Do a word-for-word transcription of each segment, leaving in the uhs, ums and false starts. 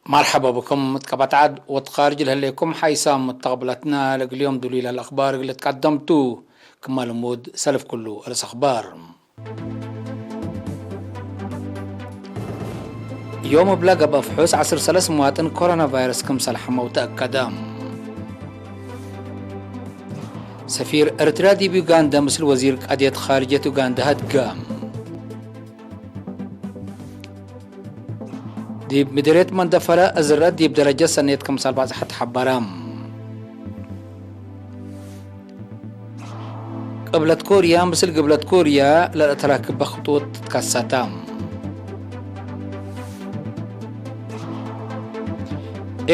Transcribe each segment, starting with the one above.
መርሐባ ብኩም። እት ቀበት ዐድ ወእት ካርጅ ለህሌኩም ሓይሳም ሙተቅብለትና፣ ለእግል ዮም ዱሉይ ለህለ አክባር እግል ልትቀደም ቱ። ክመ ልሙድ ሰልፍ ክሉ ርእስ አክባር። ዮም እብለ ገብአ ፍሑስ ዐስር ሰለስ መዋጥን ኮሮና ቫይረስ ክምሰል ሐመው ተአከደ። ሰፊር ኤርትርያ ዲብ ዩጋንዳ ምስል ወዚር ቀድየት ኻርጅየት ዩጋንዳ ሀድገ። ዲብ ምድርየት መንደፈረ እዝረት ዲብ ደረጀት ሰኔት ክምሰል ባጽሐት ሐበረ። ቅብለት ኮርያ ምስል ግብለት ኮርያ ለልአተራክበ ክጡት ትከሰተ።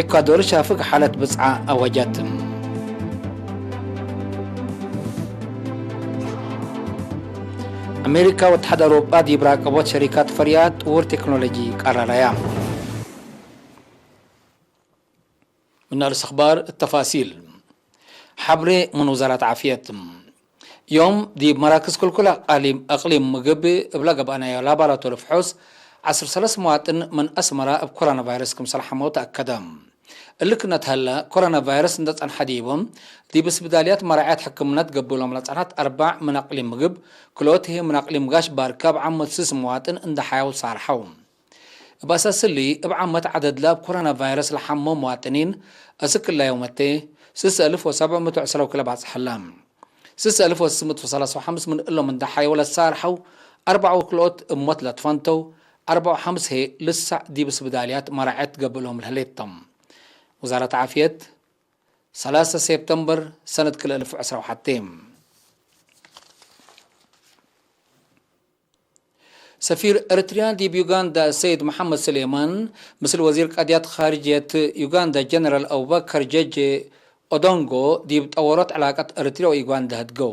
ኤኳዶር ሻፍግ ሓለት ብጽዓ አወጀት። አሜሪካ ወእትሓድ አውሮጳ ዲብ ራቀቦት ሸሪካት ፈርያት ጥውር ቴክኖሎጂ ቀረረያ። ምን ርእስ አክባር እተፋሲል። ሐብሬ ምን ውዛራት ዓፍየት። ዮም ዲብ መራክዝ ክልኩል አቃሊም፣ አቅሊም ምግብ እብለ ገብአናዮ ላባራቶሪ ፍሑስ ዐስር ሰለስ መዋጥን ምን አስመራ እብ ኮሮና ቫይረስ ክምሰል ሐመው ተአከደ። እሊ ክነት ሀለ፣ ኮሮና ቫይረስ እንደ ጸንሐ ዲቦም ዲብ ስብዳልያት መራዕየት ሕክምነት ገብእሎም ለጸንሐት አርበዕ ምን አቅሊም ምግብ፣ ክልኦት ህይ ምን አቅሊም ጋሽ ባርካ እብ ዓመት ስስ መዋጥን እንደ ሐየው ሳርሐው። እብ አሳስ እሊ፣ እብ ዓመት ዐደድ ለእብ ኮሮና ቫይረስ ለሐመው መዋጥኒን አስክ እለ ዮም መቴ፣ ስስ አልፍ ወሰብዕ ምእት ወዕስራ ወክልኤ ባጽሕ ህለ። ስስ አልፍ ወስስ ምእት ወሰላስ ወሐምስ ምን እሎም እንደ ሐየው ለሳርሐው፣ አርበዕ ወክልኦት እብ ሞት ለትፈንተው፣ አርበዕ ወሐምስ ህይ ልሳዕ ዲብ ስብዳልያት መራዕየት ገብእሎም ለህሌት ተም። ውዛረት ዓፍየት፣ ሰላሰ ሴፕተምበር ሰነት ክልኤ አልፍ ወዕስራ ወሐቴ። ሰፊር ኤርትርያ ዲብ ዩጋንዳ ሰይድ መሐመድ ስሌማን፣ ምስል ወዚር ቀድያት ኻርጅየት ዩጋንዳ ጀነራል አቡበከር ጀጄ ኦዶንጎ ዲብ ጠወሮት ዕላቀት ኤርትርያ ወዩጋንዳ ህድገው።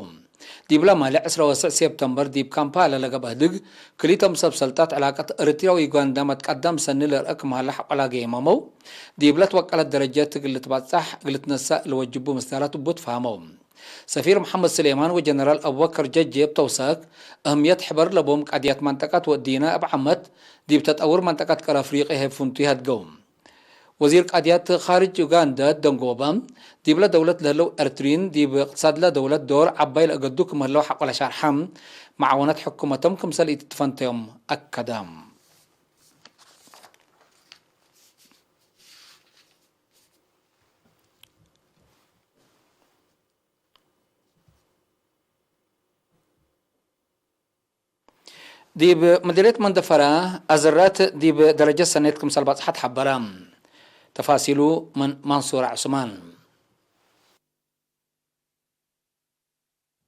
ዲብለ ማሌ ዕስራ ወሰዕ ሴፕተምበር ዲብ ካምፓላ ለገብአ ህድግ፣ ክሊቶም ሰብ ሰልጣት ዕላቀት ኤርትርያ ወዩጋንዳ መትቀደም ሰኒ ለርአ ክም ሀለ ሐቆላ ገይመመው። ዲብለ ትወቀለት ደረጀት እግል ልትበጻሕ እግል ልትነሳእ ለወጅቡ ምስዳራት እቡ ትፋህመው። ሰፊር መሐመድ ስሌማን ወጀነራል አቡበከር ጀጄ እብ ተውሳክ፣ አህምየት ሕበር ለቦም ቀድያት መንጠቀት ወእዲነ እብ ዓመት ዲብ ተጠውር መንጠቀት ቀር አፍሪቂ ህይ ፍንቱይ ሀድገው። ወዚር ቀድያት ኻርጅ ዩጋንዳ ደንጎባ፣ ዲብለ ደውለት ለህለው ኤርትሪን ዲብ እቅትሳድለ ደውለት ዶር ዐባይ ለአገዱ ክም ህለው ሐቆለ ሸርሐ፣ መዓወነት ሕኩመቶም ክምሰል ኢትትፈንተዮም አከደ። ዲብ ምድርየት መንደፈረ፣ አዝረት ዲብ ደረጀት ሰኔት ክምሰል በጽሐት ሐበረ። ተፋሲሉ ምን መንሱር ዑስማን።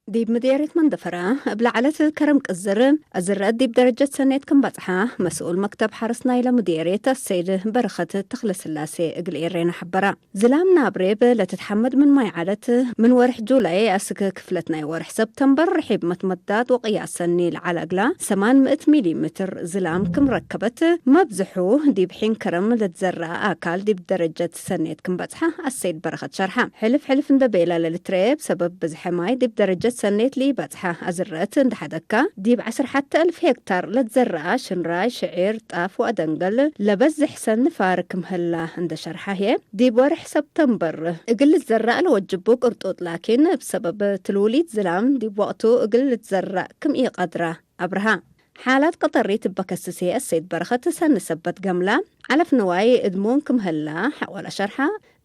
ዲብ ምድርየት መንደፈረ፣ እብ ለዐለት ከረም ቅዝር፣ አዝረት ዲብ ደረጀት ሰኔት ክም በጽሐ፣ መስኡል መክተብ ሐርስ ናይለ ምድርየት አሰይድ በረኸት ተክለስላሴ እግል ኤሬና ሐበረ። ዝላም ናብሬብ ለትትሐመድ ምን ማይ ዐለት፣ ምን ወርሕ ጁላይ አስክ ክፍለት ናይ ወርሕ ሰብተምበር፣ ርሒብ መትመዳድ ወቅያስ ሰኒ ለዐለ እግላ ሰማን ምእት ሚሊ ሜትር ዝላም ክም ረከበት፣ መብዝሑ ዲብ ሒን ከረም ለትዘረአ አካል ዲብ ደረጀት ሰኔት ክም በጽሐ አሰይድ በረኸት ሸርሐ። ሕልፍ ሕልፍ እንደ ቤለ ለልትረኤ፣ እብ ሰበብ ብዝሐ ማይ ዲብ ደረጀት ሰኔት ለኢበጽሐ አዝረት እንደ ሐደግካ፣ ዲብ ዐስር ሐተ እልፍ ሄክታር ለትዘረአ ሽንራይ፣ ሽዒር፣ ጣፍ ወአደንገል ለበዝሕ ሰኒ ፋር ክም ህላ እንደ ሸርሐ ህዬ፣ ዲብ ወርሕ ሰብተምበር እግል ልትዘረእ ለወጅቡ ቅርጡጥ ላኪን፣ እብ ሰበብ ትሉሊት ዝላም ዲብ ወቅቱ እግል ልትዘረእ ክም ኢቀድረ አብርሃ። ሓላት ቀጠሪት እበ ከስሴ አሰይድ በረኸት ሰኒ ሰበት ገምላ፣ ዐለፍ ንዋይ እድሙን ክም ህላ ሐቆለ ሸርሐ።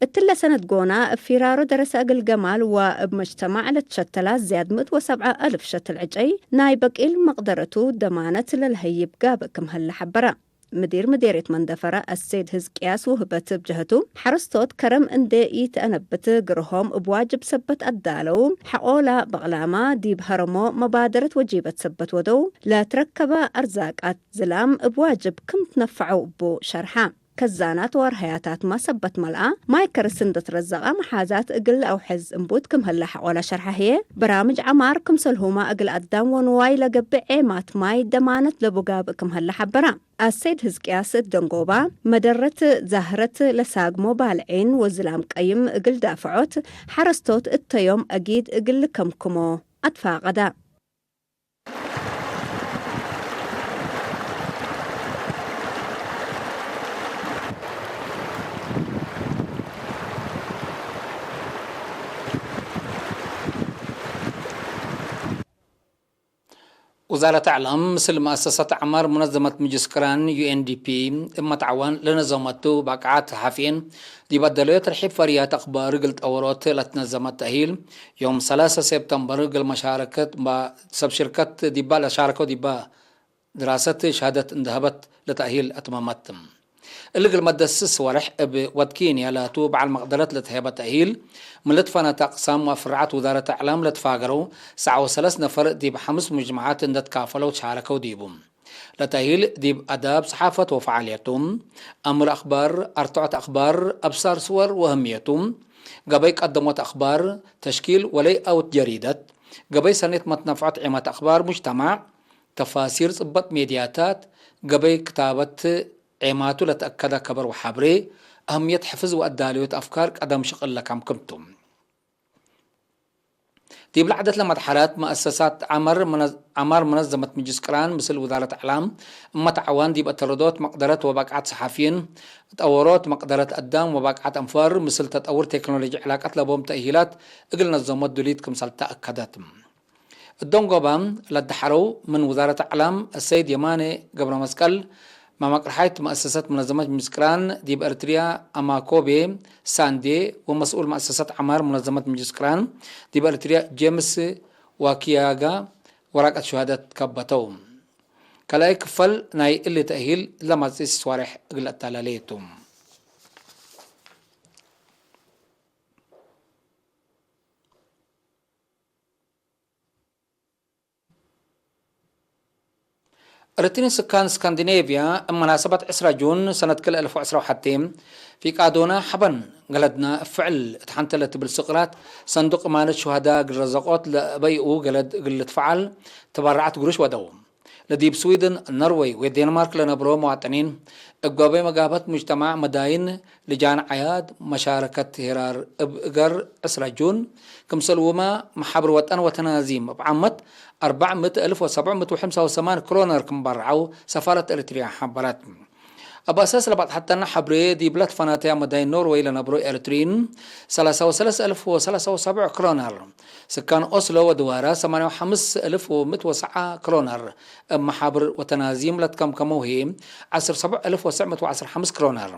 እትለ ሰነት ጎና፣ እብ ፊራሮ ደረሰ እግል ገማል ወእብ መጅተማዕ ለትሸተላ ዝያድ ምእት ወሰብዐ አልፍ ሸትል ዕጨይ ናይ በቂል መቅደረቱ ደማነት ለለሀይብ ጋብእ ክም ህለ ሐበረ። ምዲር ምዴርየት መንደፈረ አሰይድ ህዝቅያስ ውህበት እብ ጀህቱ፣ ሐረስቶት ከረም እንዴ ኢተአነብት ግርሆም እብ ዋጅብ ሰበት አዳለው፣ ሐቆላ በቅላማ ዲብ ሀረሞ መባደረት ወጂበት ሰበት ወደው፣ ለትረከበ አርዛቃት ዝላም እብ ዋጅብ ክም ትነፈዐው እቡ ሸርሐ። ከዛናት ወርሀያታትመ ሰበት መልአ፣ ማይ ከርስ እንደ ትረዘቀ መሓዛት እግል ለአውሕዝ እንቡት ክም ህለ ሐቆለ ሸርሐ ህዬ፣ በራምጅ ዐማር ክምሰልሁመ እግል አዳም ወንዋይ ለገብእ ዔማት ማይ ደማነት ለቡ ጋብእ ክም ህለ ሐበረ። አሰይድ ህዝቅያስ እት ደንጎባ፣ መደረት ዛህረት ለሳግሞ ባልዒን ወዝላም ቀይም እግል ዳፍዖት ሐረስቶት እተ ዮም አጊድ እግል ልከምክሞ አትፋቀደ። ውዛረት አዕላም ምስል መአሰሰት ዐማር ሙነዘመት ምጅስ ቅራን፣ ዩ ኤን ዲ ፒ፣ እብ መትዐዋን ለነዘመቱ ባቅዓት ሰሓፍየን፣ ዲብ አደለዮ ተርሒብ ፈርያት አክባር እግል ጠወሮት ለትነዘመት ተእሂል፣ ዮም ሰላሰ ሴፕተምበር እግል መሻረከት ባ-፣ ሰብ ሽርከት ዲባ ለሻረከው ዲባ ድራሰት ሸሃደት እንደ ሀበት ለተእሂል አትመመት። እሊ እግል መደስስ ወርሕ እብ ወድ ኬንያ ላቱ በዐል መቅደረት ለተሀበ ተእሂል፣ ምን ልትፈነተ አቅሳም ወፍርዓት ውዛረት እዕላም ለትፋገረው ሰዕ ወሰለስ ነፈር ዲብ ሐምስ ሙጅመዓት እንደ ትካፈለው ተሻረከው ዲቡ። ለተእሂል ዲብ አዳብ፣ ሰሓፈት ወፈዓልየቱ፣ አምር አክባር፣ አርትዖት አክባር፣ አብሳር ስወር ወህምየቱ፣ ገበይ ቀደሞት አክባር፣ ተሽኪል ወለይአውት ጀሪደት፣ ገበይ ሰኔት መትነፍዖት ዔመት አክባር ሙጅተማዕ፣ ተፋሲር ጽበጥ ሜድያታት፣ ገበይ ክታበት ዔማቱ ለተአከደ ከበር ወሐብሬ፣ አህምየት ሕፍዝ ወአዳልዮት አፍካር ቀደም ሽቅል ለከምክም ቱ። ዲብለ ዐደት ለመርሐለት መአሰሳት ዐመር መነ-፣ ዐማር መነዘመት ምጅልስ ቅራን ምስል ውዛረት እዕላም እመ ተዐዋን ዲብ አተረዶት መቅደረት ወባቅዓት ሰሓፊይን፣ ጠወሮት መቅደረት አዳም ወባቅዓት አንፋር ምስል ተጠውር ቴክኖሎጂ ዕላቀት ለቦም ተእሂላት እግል ነዘሞት ዱሊት ክምሰል ተአከደት። እዶንጎባ ለደሐረው ምን ውዛረት አዕላም አሰይድ የማነ ገብረመስቀል፣ መመቅርሓይት መአሰሰት ሙነዘመት ምጅልስ ቅራን ዲብ ኤርትርያ አማኮቤ ሳንዴ ወመስኡል መአሰሰት ዐማር ሙነዘመት ምጅልስ ቅራን ዲብ ኤርትርያ ጄምስ ዋኪያጋ ወራቀት ሸሃደት ከበተው። ካልኣይ ክፈል ናይ እሊ ተእሂል ለመጽእ ስዋሬሕ እግል አተላሌ ቱ። እርትሪን ስካን ስካንዲኔቭያ እብ መናሰበት ዕስራ ጁን ሰነት ክልኤ አልፍ ወዕስራ ወሐቴ፣ ፊቃዶና ሐበን ገለድና እብ ፍዕል እት ሐንተ ለትብል ስቅላት ሰንዱቅ እማነት ሹሀዳ እግል ረዘቆት ለበይኡ ገለድ እግል ልትፈዓል ትበረዓት ግሩሽ ወደው። ለዲብ ስዊድን፣ ኖርወይ ወዴንማርክ ለነብሮ መዋጥኒን፣ እብ ገበይ መጋበት ሙጅተማዕ መዳይን፣ ልጃን ዓያድ፣ መሻረከት ሄራር እብ እገር ዕስራ ጁን፣ ክምሰልሁመ መሓብር ወጠን ወተናዚም እብ ዓመት አርበዕ ምእት አልፍ ወሰብዕ ምእት ወሐምሳ ወሰማን ክሮነር ክም በረዐው ሰፋረት ኤሪትርያ ሐበረት። እብ አሳስ ለበጽሐተነ ሐብሬ ዲብ ለትፈናተያ መዳይን ኖርወይ ለነብሮ ኤሪትሪን፣ ሰላሳ ወሰለስ አልፍ ወሰላሳ ወሰብዕ ክሮነር፣ ስካን ኦስሎ ወድዋራ ሰማንያ ወሐምስ አልፍ ወምእት ወሰዓ ክሮነር፣ እብ መሓብር ወተናዚም ለትከምከመው ህዬ ዐስር ሰብዕ አልፍ ወትስዕ ምእት ወዐስር ሐምስ ክሮነር።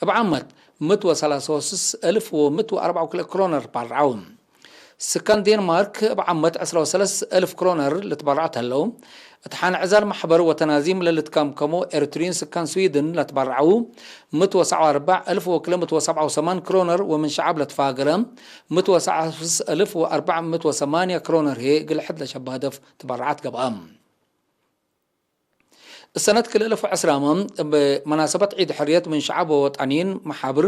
እብ ዓመት ምእት ወሰላሳ ወስስ አልፍ ወምእት ወአርበዕ ወክልኤ ክሮነር ባርዐው። ስካን ዴንማርክ እብ ዓመት ዕስራ ወሰለስ አልፍ ክሮነር ልትበረዐት ህለው። እት ሐን ዕዛል መሕበር ወተናዚም ለልትከምከሞ ኤርትሪን ስካን ስዊድን ለትበረዐው ምእት ወሰብዓ ወአርበዕ አልፍ ወክልኤ ምእት ወሰብዓ ወሰማን ክሮነር ወምን ሸዐብ ለትፋገረ ምእት ወሰብዓ ወስስ አልፍ ወአርበዕ ምእት ወሰማንያ ክሮነር ህዬ እግል ሕድ ለሸብህ ሀደፍ ትበረዓት ገብአ። እሰነት ክልኤ አልፍ ወዐስራመ እብ መናሰበት ዒድ ሕርየት ምን ሸዐብ ወወጠኒን መሓብር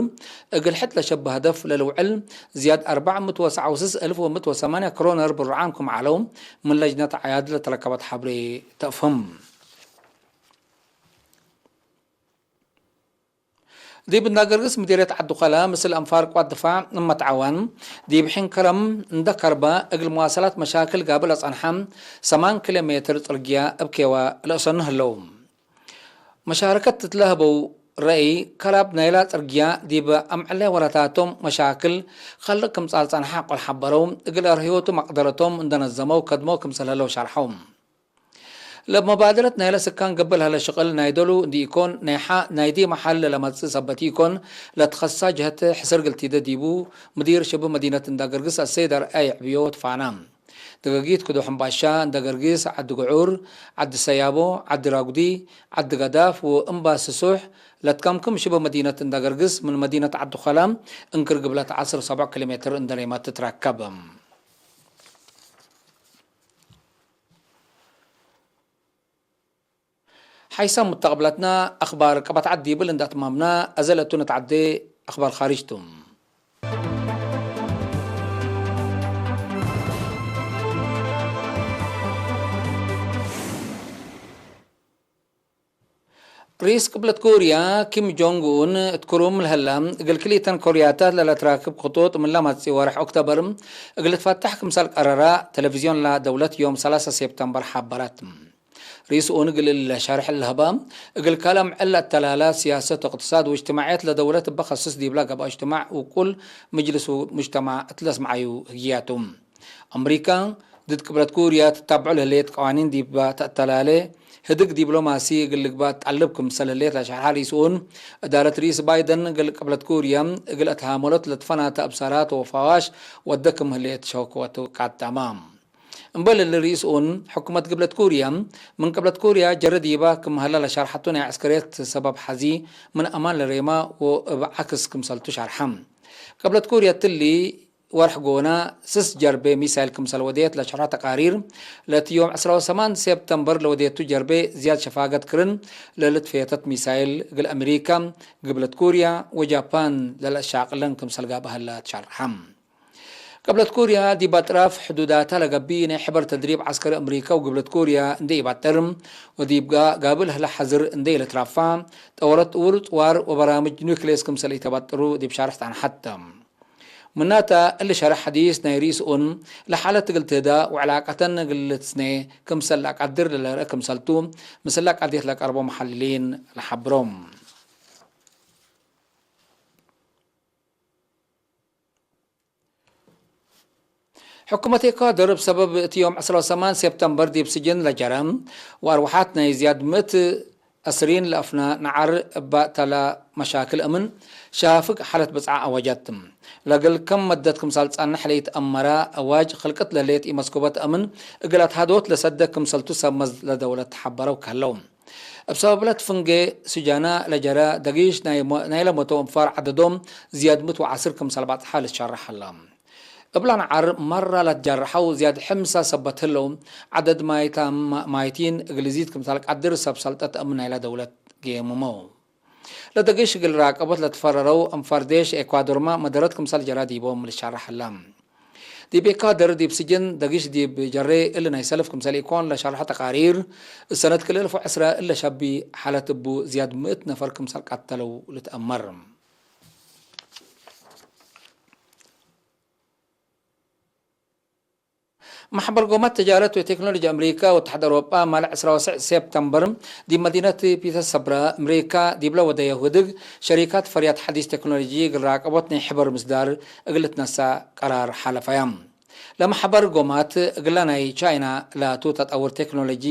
እግል ሕድ ለሸብህ ሀደፍ ለልውዕል ዝያድ አርበዕ ምእት ወሰብዓ ወስስ አልፍ ወምእት ወሰማንያ ክሮነር ብሩዓም ክም ዐለው ምን ለጅነት አዕያድ ለተረከበት ሐብሬ ተአፍህም። ዲብ እንዳገርግስ ምዲርየት ዐዲ ኮላ ምስል አንፋር ቅዋት ድፋዕ እመት ዐዋን፣ ዲብ ሒን ከረም እንደ ከርበ እግል መዋሰላት መሻክል ጋብእ ለጸንሐ ሰማን ኪሎ ሜትር ጽርግያ እብ ኬዋ ለእሰኑ ህለው። መሻረከት እት ለህበው ረአይ፣ ከራብ ናይላ ጽርግያ ዲብ አምዕለ ወረታቶም መሻክል ከልቅ ክምጻል ጸንሐ እቆል ሐበረው፣ እግል አርህዮቱ መቅደረቶም እንደ ነዘመው ከድሞ ክምሰል ህለው ሸርሐው። ለመባደረት ናይለ ስካን ገብእ ለሀለ ሽቅል ናይ ዶሉ እንዲኢኮን፣ ናይ ሐ-፣ ናይ ዲመ ሐል ለለመጽእ ሰበት ኢኮን፣ ለትከሳ ጀህት ሕስር እግል ቲደ ዲቡ፣ ምዲር ሽብህ መዲነት እንዳ ገርግስ አሰይድ አርአይ ዕብዮ ትፋና። ደገጊት ክዶ ሕምባሻ፣ እንዳ ገርግስ፣ ዐዲ ግዑር፣ ዐዲ ሰያቦ፣ ዐዲ ራጉዲ፣ ዐዲ ገዳፍ ወእምባሲ ሱሕ ለትከምክም ሽብህ መዲነት እንዳ ገርግስ፣ ምን መዲነት ዐዲ ኮላ እንክር ግብለት ዐስር ሰብዕ ኪሎ ሜትር እንደ ሬመት ትትረከብ። ሓይሳም ሙተቅብለትና አክባር ቀበት ዐድ ዲብል እንደ አትማምና፣ አዘ ለእቱ ነትዐዴ አክባር ካርጅ ቱ። ርኢስ ቅብለት ኮርያ ኪም ጆንግ ኡን እት ክሩም ለሀላ፣ እግል ክልኢተን ኮርያታት ለለትራክብ ክጡጥ ምን ለመጽኢ ወርሕ ኦክተበር እግል ልትፈተሕ ክምሰል ቀረራ፣ ቴሌቪዝዮን ለደውለት ዮም ሰላሰ ሴፕተምበር ሐበረት። ርኢስ ኡን እግል እሊ ሸርሕ ለህባ፣ እግል ካልአም ዕለ አተላላ ሲያሰት ወእቅትሳድ ወእጅትማዕየት ለደውለት እበ ከስስ ዲብላ ገብአ እጅትማዕ ውቁል ምጅልስ ወሙጅተማዕ እት ለስምዓዩ ህግያቱ። አምሪካ፣ ድድ ቅብለት ኩርያ ትታብዖ ለህሌት ቀዋኒን ዲብ ተአተላሌ፣ ህድግ ዲብሎማሲ እግል ልግባእ ትጠልብ ክምሰል ህሌት ለሸርሐ ርኢስ ኡን፣ እዳረት ርኢስ ባይደን እግል ቅብለት ኩርያ እግል አትሃመሎት ለትፈናተ አብሳራት ወፈዋሽ ወደ ክም ህሌት ሸክወቱ ቀደመ። እምበል እሊ ርኢስ ኡን፣ ሕኩመት ግብለት ኩርያ፣ ምን ቅብለት ኩርያ ጀረ ዲባ ክም ሀለ ለሸርሐቱ ናይ ዐስከርየት ሰበብ ሐዚ ምን አማን ለሬማ ወእብ ዐክስ ክምሰልቱ ሸርሐ። ቅብለት ኩርያ እትሊ ወርሕ ጎነ ስስ ጀርቤ ሚሳይል ክምሰል ወዴት ለሸርሐ ተቃሪር፣ ለእቲ ዮም ዕስራ ወሰማን ሴፕተምበር ለወዴቱ ጀርቤ ዝያድ ሸፋገት ክርን ለልትፌተት ሚሳይል እግል አሜሪካ፣ ግብለት ኩርያ ወጃፓን ለለአሻቅለን ክምሰል ጋብእ ሀለ ትሸርሐ። ቅብለት ኩርያ ዲብ አጥራፍ ሕዱዳታ ለገብእ ናይ ሕበር ተድሪብ ዐስከሪ አምሪካ ወግብለት ኩርያ እንዴ ኢባጥር፣ ወዲብ ጋ-፣ ጋብል ህለ ሐዝር እንዴ ኢልትራፋ፣ ጠወረት ጥውር ጥዋር ወበራምጅ ኑክሌስ ክምሰል ኢተባጥሩ ዲብ ሻርሕ ጸንሐት። ምናተ፣ እሊ ሸርሕ ሐዲስ ናይ ርኢስ ኡን፣ ለሓለት እግል ትህዳ ወዕላቀተን እግል ልትስኔ ክምሰል ለአቀድር ለለርአ ክምሰልቱ፣ ምስል ለቃድየት ለቀርቦ መሐልሊን ለሐብሮም። ሕኩመት ኤኳዶር እብ ሰበብ እት ዮም ዕስራ ወሰማን ሴፕተምበር ዲብ ስጅን ለጀረ ወአርወሓት ናይ ዝያድ ምእት አስሪን ለአፍነ ነዓር እበ ተለ መሻክል እምን ሻፍግ ሓለት ብጽዓ አወጀት። ለእግል ክም መደት ክምሰል ጸንሕ ለኢተአመረ አዋጅ ክልቅት ለህሌት ኢመስኩበት እምን እግል አትሃዶት ለሰደ ክምሰልቱ ሰብ መዝ ለደውለት ተሐበረው ከህለው። እብ ሰበብለት ፍንጌ ስጃና ለጀረ ደጊሽ ናይ ሞ-፣ ናይለ ሞተው እንፋር ዐደዶም ዝያድ ምእት ወዐስር ክምሰል ባጽሐ ልትሸረሕ ሀለ። እብላ ነዓር መራ ለትጀረሐው ዝያድ ሕምሳ ሰበት ህለው፣ ዐደድ ማይታም-፣ ማይቲን እግል ዚድ ክምሰል ቀድር ሰብ ሰልጠት እምን ናይለ ደውለት ጌምመው። ለደጊሽ እግል ራቀቦት ለትፈረረው እንፋር ዴሽ ኤኳዶርመ መደረት ክምሰል ጀረ ዲቦም ልትሸረሕ ሀለ። ዲብ ኤኳዶር ዲብ ስጅን ደጊሽ ዲብ ጀሬ እሊ ናይ ሰልፍ ክምሰል ኢኮን ለሸርሐ ተቃሪር፣ እሰነት ክልኤ አልፍ ወዐስረ እለ ሸቢ ሓለት እቡ ዝያድ ምእት ነፈር ክምሰል ቀተለው ልትአመር። መሕበር ጎማት ተጃረት ወቴክኖሎጂ አምሪካ ወተሕድ አውሮጳ ማል ዕስራ ወሰዕ ሴፕተምበር ዲብ መዲነት ፒተርስበርግ አምሪካ ዲብለ ወደየ ውህድግ ሸሪካት ፈርያት ሐዲስ ቴክኖሎጂ እግል ራቀቦት ናይ ሕበር ምስዳር እግል ልትነሰእ ቀራር ሓለፈያ። ለመሕበር ጎማት እግላ ናይ ቻይና ላቱ ተጠውር ቴክኖሎጂ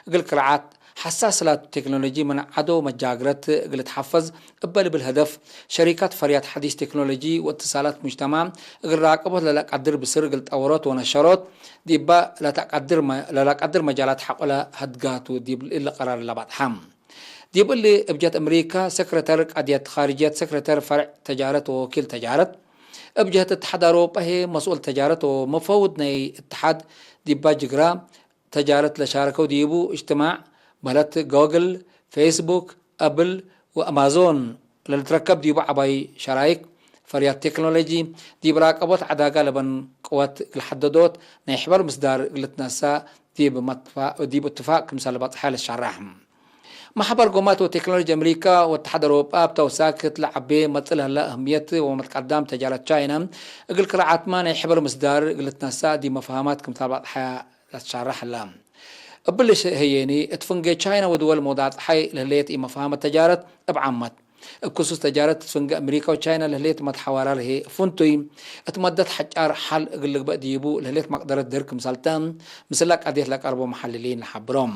እግል ክርዓት ሐሳስ ላቱ ቴክኖሎጂ ምን ዐዶ መጃግረት እግል ልትሐፈዝ እበ ልብል ህደፍ፣ ሸሪካት ፈርያት ሐዲስ ቴክኖሎጂ ወእትሳላት ሙጅተማዕ እግል ራቀቦት ለለቀድር ብስር እግል ጠወሮት ወነሸሮት ዲባ ለተቀድር መ-፣ ለለቀድር መጃላት ሐቆለ ሀድጋቱ ዲብ እሊ ቀራር ለባጽሐ። ዲብ እሊ እብ ጀህት አምሪካ ሰክረተር ቀድየት ኻርጅየት፣ ሰክረተር ፈርዕ ተጃረት ወወኪል ተጃረት፣ እብ ጀህት እትሓድ አውሮጳ ህዬ መስኡል ተጃረት ወመፈውድ ናይ እትሓድ ዲባ ጅግራ ተጃረት ለሻረከው ዲቡ እጅትማዕ በህለት ጎግል፣ ፌስቡክ፣ አብል ወአማዞን ለልትረከብ ዲቡ ዐባይ ሸራይክ ፈርያት ቴክኖሎጂ ዲብ ራቀቦት ዐዳጋ ለበን ቅወት እግል ሐደዶት ናይ ሕበር ምስዳር እግል ልትነሰእ ዲብ መትፋ-፣ ዲብ እትፋቅ ክምሰል በጽሐ ልትሸረሕ። መሕበር ጎማት ወቴክኖሎጂ አምሪካ ወእትሓድ አውሮጳ እብ ተውሳክ እት ለዐቤ መጽእ ለህለ እህምየት ወመትቀዳም ተጃረት ቻይና እግል ክርዓትመ ናይ ሕበር ምስዳር እግል ልትነሰእ ዲብ መፍሀማት ክምሰል በጽሐ ለትሸረሕ ህለ። እብሊ ህዬኒ፣ እት ፍንጌ ቻይና ወድወል መውዳዕ ጸሓይ ለህሌት ኢመፍሀመት ተጃረት እብ ዓመት፣ እብ ክሱስ ተጃረት እት ፍንጌ አምሪካ ወቻይና ለህሌት መትሐዋራር ህዬ ፍንቱይ፣ እት መደት ሐጫር ሐል እግል ልግበእ ዲቡ ለህሌት መቅደረት ድር ክምሰልተ፣ ምስለ ቀድየት ለቀርቦ መሐልሊን ለሐብሮም።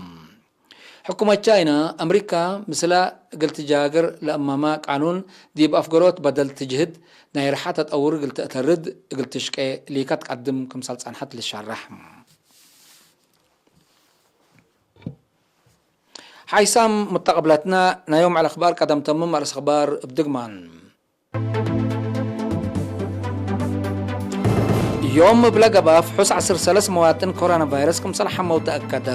ሕኩመት ቻይና፣ አምሪካ ምስለ እግል ትጃግር ለአመመ ቃኑን ዲብ አፍገሮት በደል ትጅህድ፣ ናይ ርሓ ተጠውር እግል ተአተርድ እግል ትሽቄ ሊከ ትቀድም ክምሰል ጸንሐት ልትሸረሕ። ሓይሳም ሙተቀብለትነ፣ ናይ ዮም ዐለ አክባር ቀደም ተምም አርእስ አክባር እብ ድግማን። ዮም እብለ ገብአ ፍሑስ ዐስር ሰለስ መዋጥን ኮሮና ቫይረስ ክምሰል ሐመው ተአከደ።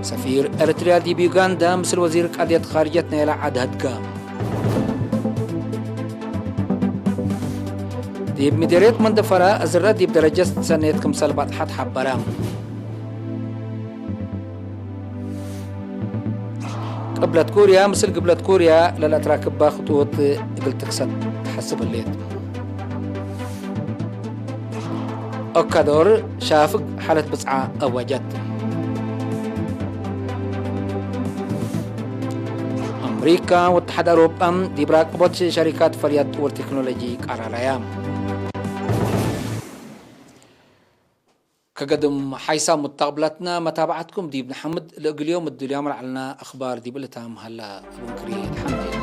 ሰፊር ኤረትርያ ዲብ ዩጋንዳ ምስል ወዚር ቃድየት ኻርጀት ናይለ ዐድ ሀድገ። ዲብ ምዴርየት መንደፈራ እዝረ ዲብ ደረጀት ሰኔት ክምሰል ባጽሐት ሐበረ። ቅብለት ኩርያ ምስል ግብለት ኩርያ ለለአትራክበ ክጡጥ እግል ትክሰት ተሐስብ ህሌት። ኦካዶር ሻፍግ ሓለት ብጽዓ አወጀት። አምሪካ ወእትሓድ አውሮጳ ዲብ ራቅቦት ሸሪካት ፈርያት ጥውር ቴክኖሎጂ ቀራረያ። ከገድም ሓይሳም ሙተቅብላትና መታብዓትኩም ዲብ ነሐምድ፣ ለእግል ዮም እድልያም ለዐልና አኽባር ዲብ ልታም ሀላ። እብ እንክርየ ተሐምድ።